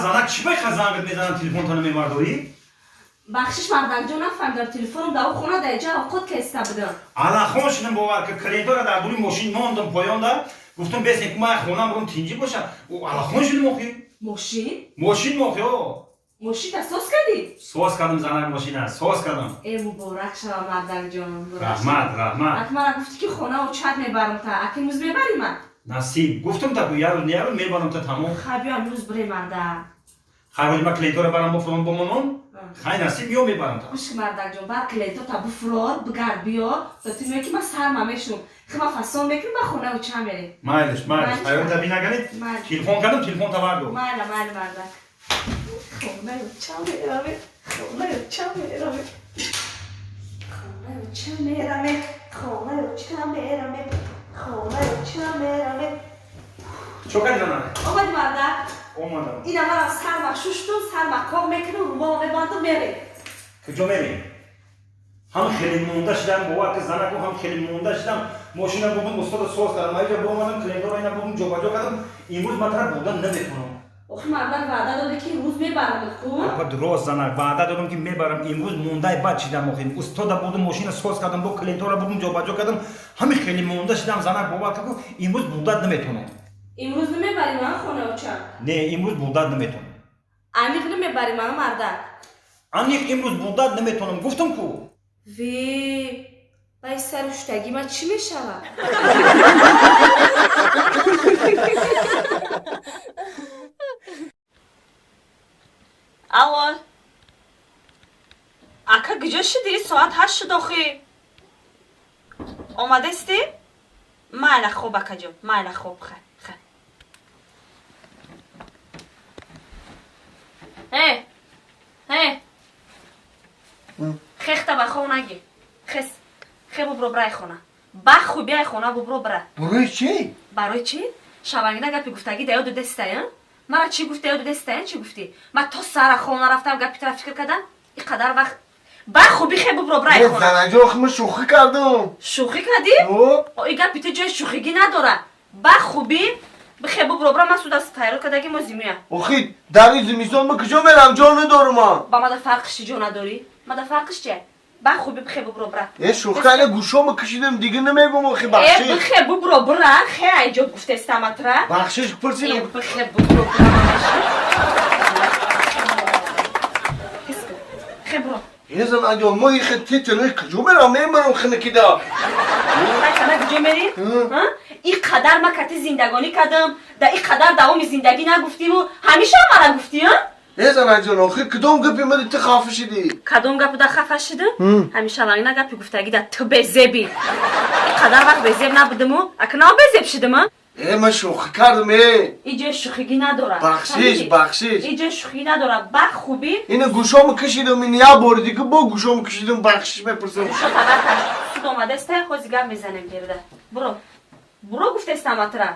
Занак чӣ байха зангат мезанам, телефонтона мебардорӣ? Бахшиш, мардакҷон, нафаҳмидам, телефоном дар хона дар ҷа овқот кеста будам. Алахон шудам, бовар ки клиентора дар дури мошин мондам поёнда, гуфтам, бесне ку ман хонам бурам, тинҷӣ боша. Алахон шудам охи. Мошин? Мошин охи, о. Мошинта соз кардӣ? Соз кардам, занак, мошина соз кардам. Э, муборак шава, мардакҷон. Раҳмат, раҳмат. Ак мара гуфтӣ, ки хона очат мебарам та, ак имрӯз мебарӣ ман? Насиб, гуфтам та ку як рӯз, не, як рӯз мебарам та, тамом. Хай, биё, имрӯз бирем, мардак. Хай, ҳоли ма клиентора барам, буфуром, бомонам. Хай, насиб, ё мебарам та. Гӯш, мардакҷон, бар клиентота буфурор, бигард, биё, то ту меои, ки ман сарма мешум, хима фасон мекунем, ба хона оча мерем. Майлиш, майлиш, тайёрта бинаганед. Телефон кардам, телефон тавар дод. Майла, майла, мардак. Хонаи оча меравем, хонаи оча меравем, хонаи оча меравем, хонаи оча меравем, хонаи оча меравем. Чо кардӣ, занак? Омади, мардак? Омадам. Ина манам сарма шуштум, сарма қоқ мекунам, румол мебандам, мерем. Куҷо мерем? Ҳам хеле монда шидам, бовар ки, занаку, ҳам хеле монда шидам. Мошина бурдум, устода соз кардам, аиҷа биомадам, клиентора ина бурдум, ҷобаҷо кардам. Имрӯз ман тара бурдан наметавонам. Охи, мардак, ваъда доде, ки имрӯз мебарамад ку. Апа, рост, занак, ваъда додам, ки мебарам. Имрӯз мондаи бад шидам охи. Устода бурдум, мошина соз кардам, бо клиентора бурдум, ҷобаҷо кардам. Ҳами хеле монда шидам, занак, бовар ки, имрӯз бурдат наметавонам. Имрӯз намебарӣ ман хона оча? Не, имрӯз бурдат наметавонам. Аниқ намебарӣ ман, мардак? Аниқ, имрӯз бурдат наметавонам, гуфтам ку. Ве, бай сари шуштагӣ ман чӣ мешавад? Алло. Ака, куҷо шудӣ? Соат 8 шуд охи. Омадастӣ? Майла, хоб, акаҷон, майла, хоб, хай, хай. Э, э. Хехта ба хов нагир. Хес. Хе, бубро, брай хона. Ба хубиай хона бубро, бра. Барои чӣ? Барои чӣ? Шавангина гапи гуфтагӣ да ёду дестая? Мара чӣ гуфта, ёду дестая, чӣ гуфтӣ? Ма то сара хона рафтам, гапи тара фикр кардам. И қадар вақт ба хуби хе бубро, брай хона. Занаҷон, охи ман шӯхӣ кардам. Шӯхӣ кардӣ? О. И гапи ту ҷои шӯхигӣ надорад. Ба хубӣ бихе бубро, бра, ман суда тайёр кардаги мо зимия. Охи, дар ин зимистон ман куҷо мерам, ҷо надорам ман. Ба мада фарқиш чӣ, ҷо надорӣ? Мада фарқиш чи? Ба хуби бихе бубро, бра. Э, шӯхӣ кардам, гӯшома кашидам, дига намегум, охи, Э, бахшиш. Бихе бубро, бра, хе, айҷоб гуфтестаматра. Бахшиш Э, пурсидам. бихе бубро, бра. Хе, бро. Э, занаҷон, мо ихе титилои куҷо мерам, мемарам хинакида. Кана, куҷо мерӣ? И қадар ма кати зиндагонӣ кардам, да и қадар давоми зиндагӣ нагуфтиву ҳамеша мара гуфтӣ, а? Э, занаҷон, охи кадом гапи мани ту хафа шидӣ? Кадом гапу да хафа шидам? Ҳамеша вагна гапи гуфтагӣ да ту безебӣ. И қадар вақт безеб набудиму, ака нав безеб шидим, а? Э, ман шӯхӣ кардам, э. И ҷои шӯхигӣ надорад. Бахшиш, бахшиш. И ҷои шӯхигӣ надорад, ба хубӣ. Ина гӯшома кашидам, ин як бори дига бо гӯшома кашидам, бахшиш мепурсам. Гӯшо табар каш, суд омадаста, ҳози гап мезанем гирда. Буро, буро, гуфтестаматра.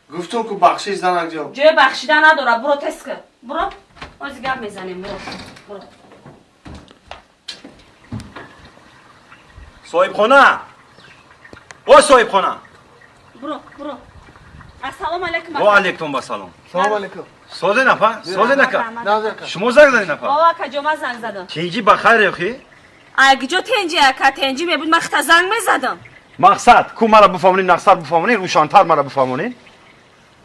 Гуфтам ку, бахшиш, занакҷон. Ҷои бахшида надорад, буро, теска буро, ҳози гап мезанем, буро, буро. Соҳибхона, о соҳибхона! Буро, буро. Ассалому алайкум. Ва алайкум ассалом. Салом алайкум. Созе, нафа, созе, нака? Назар. Шумо занг задед, нафа? О, акаҷо, ман занг задам. Тинҷӣ, ба хайр, охи? Ай, куҷо тенҷи, ака? Тенҷи мебуд, ман хита занг мезадам. Мақсад ку, мара бифаҳмонед, мақсад бифаҳмонед, рӯшантар мара бифаҳмонед.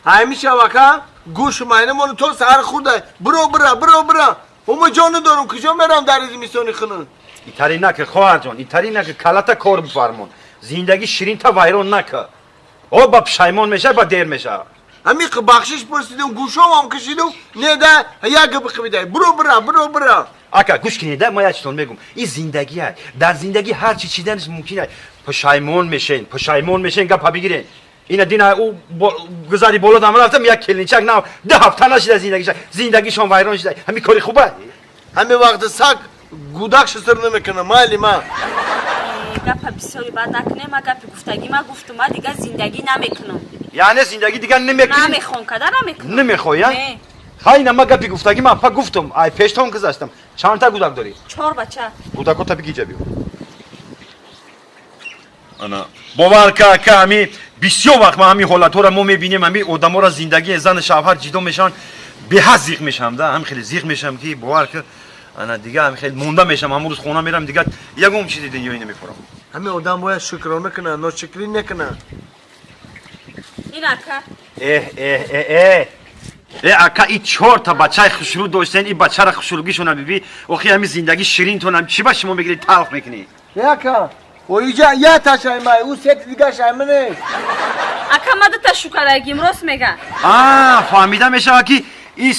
Ҳамеша ака, гӯш майнамону то саҳар хӯрда, биро, бира, биро, бира. Мо ҷо надорам, куҷо мерам дар зимистони хунук? Итари нака, хоҳарҷон, итари нака, калата кор бифармон. Зиндагӣ ширинта вайрон нака, о, ба пушаймон меша, ба дер меша. Ҳамиқа бахшиш пурсидам, гӯшомам кашидам, не да як гапи қибидай, биро, бира, биро, бира. Ака, гӯш кинеда, ма як чизтон мегум. Ин зиндагия, дар зиндагӣ ҳар чи чиданаш мумкин аст. Пушаймон мешен, пушаймон мешен, гапа бигирен. Ина дина ӯ гузари боло дам рафтам, як келинчак нав 2 ҳафта нашида, зиндагиша, зиндагишон вайрон шида. Ҳамин кори хуба? Ҳамин вақти саг гудак шисир намекунам, майли ма. Гапа бисёри бад накунем. Ма гапи гуфтагӣ ма гуфтум, ма дигар зиндагӣ намекунам. Яъне зиндагӣ дигар намекунӣ? Намехом, када намекунам. Намехоҳӣ, а? Не. Хай, ина ма гапи гуфтагӣ ма апа гуфтум, ай пештон гузаштам. Чандта гудак дорӣ? Чор бача. Гудакота бигиҷа биё. Ана, бовар ка, ака, ҳами бисёр вақт ма ҳамин ҳолатҳоро мо мебинем, ҳами одаморо, зиндагии зану шавҳар ҷидо мешаванд. Беҳад зиқ мешавам да, ҳам хеле зиқ мешавам ки бовар кар, ана дига ҳам хеле монда мешавам, ҳамон рӯз хона мерам, дига ягон чизи дунёӣ намефурам. Ҳамин одам бояд шукрона кунад, ношукрӣ накунад. Ин ака. Эҳ, эҳ, э, э. Э, ака, и чорта бачаи хушрӯ доштен, и бачара хушрӯгишона биби, охи ҳами зиндагӣ ширинтонам, чӣ ба шумо мегиред талх мекунӣ? Э, ака, о иҷа я ташай май, ӯ сети дига шай манест. Ака, ма дута шукарагим, рост мега. А, фаҳмида мешавад ки и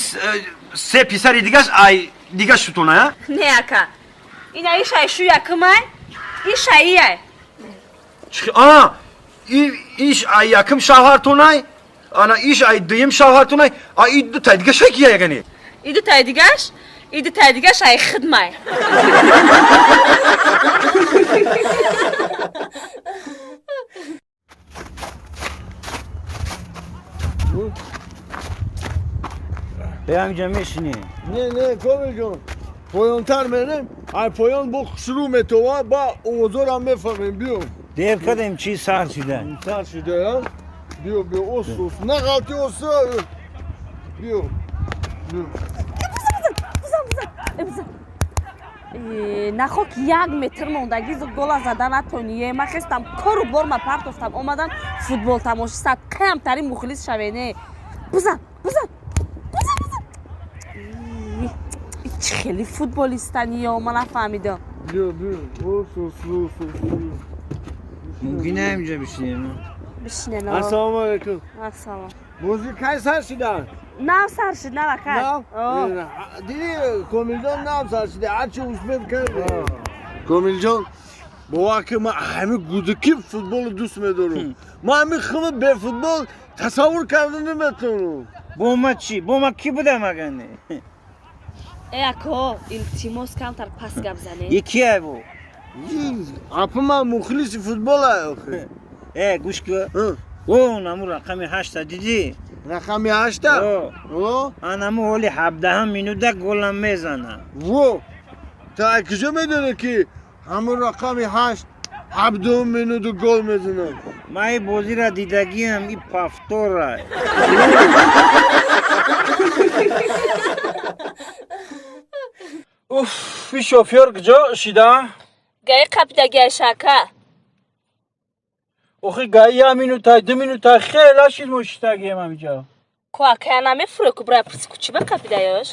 се писари дигаш ай дига шутона, я? Не, ака. Ина иш ай шу якумай, иш ай ай. А, иш ай якум шавҳартонай, ана иш ай дуюм шавҳартонай, а и дутай дигаш ай кия ягане? И дутай дигаш, и дутай дигаш ай хидмай. Ҳаминҷа мешинӣ? Не, не, Комил ҷон, поёнтар мерем, ай поён бо хушрӯ метова, ба овозорам мефаҳмем, биё. Дер кардем, чи сар шида? Сар шида, а? Биё, биё, ос, ос, на ғалти ос, биё, биё. Нахок як метр мондагӣ гола зада натоние. Ма хестам, кору бор ма партофтам, омадам футбол тамоши сад қаямтарин мухлис шавене. Бизан, бизан, бизан, бизан. Чӣ хеле футболистаниё, ма нафаҳмидам. Биё, биё, ос, ос, ос, ос, биё. Мумкин ҳаминҷа бишинем? Бишинем. Ассалому алайкум. Ассалом. Бозӣ кай сар шида? Нав сар шид, нав ака. Нав? Диди, Комилҷон, нав сар шида, ҳарчи успед кард. Комилҷон, бовар ки ман ҳами гудакӣ футболро дӯст медорам. Ман ҳами худро бе футбол тасаввур карда наметавонам. Бо ма чӣ? Бо ма кӣ будам агане? Э, ако, илтимос, камтар пас гап зане. И кия бу? Апа, ман мухлиси футбола охи. Э, гӯш ку. О, наму рақами ҳашта дидӣ? Рақами ҳашта? О. Анаму ҳоли ҳабдаҳам минута голам мезана. Во! Ту ай куҷо медонӣ ки ҳамун рақами ҳашт ҳабдаҳум минуту гол мезанад? Ман и бозиро дидагиам, и повтора. Уф, и шофёр куҷо шида? Гаи қапидагиаш, ака. Охи гаи як минута, ду минута хела шид, мо шитагием ҳамиҷа. Ко акая намефурӯ ку, бира пурси ку чӣ ба қапидаёш?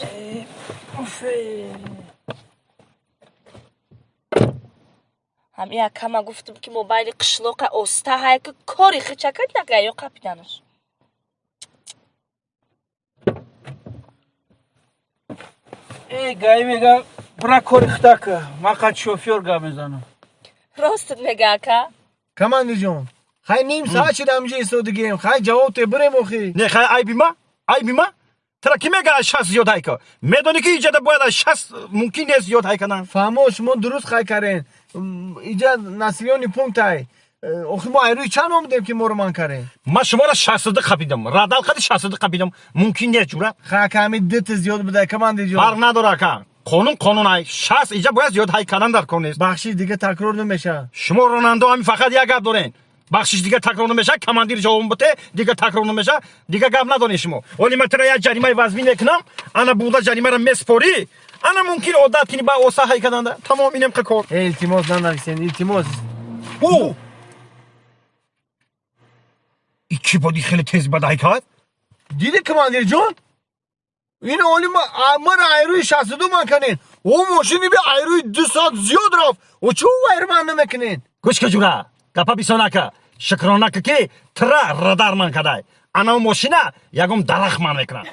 Ҳам и ака, ма гуфтум ки мобайли қишлоқа оста ҳай ки кори хичакад нагаё қапиданаш. Э, гаи мега, бира кори хитака, ман қад шофёр гап мезанам. Ростат мега, ака. Командиҷон, хай ним соат шида ҳамиҷа истодагием, хай ҷавоб те бирем охи. Не, хай айби ма, айби ма? Тара ки мега аз шаст зиёд ҳайка? Медонӣ ки иҷада бояд аз шаст мумкин нест зиёд ҳай кардан. Фаҳмо, шумо дуруст хай карен. Иҷа населённый пункт ай. Охи мо айрӯи чанд омадем ки моро ман карем? Ман шуморо шасту қапидам, радал қади шасту қапидам, мумкин нест, ҷура. Хай ака, ҳами дута зиёд буда, командиҷон. Фарқ надора, ака. Қонун қонун ай. Шаст иҷа бояд зиёд ҳай кардан дар кор нест. Бахшиш, дига такрор намешавад. Шумо ронандо ҳами фақат як гап дорен. Бахшиш, дига такрор намешавад, командир ҷавоб бите, дига такрор намешавад, дига гап надорем шумо. Оли ман тара як ҷаримаи вазмин мекунам, ана буда ҷаримаро меспорӣ, ана мумкин одат кунӣ ба оса ҳай карданда. Тамом, инем қа кор. Э, илтимос, нанависен, илтимос. О! И чӣ боди хеле тез бад ҳай кард? Диди, командирҷон? Ин оли мара айрӯи шасту ду ман канен. О мошини би айрӯи ду соат зиёд рафт. О чӣ вайр ман намекунен? Гӯш ка, ҷура, гапа бисонака, шукронака ки тра радар ман кадай. Ана мошина ягон дарахт ман мекунад.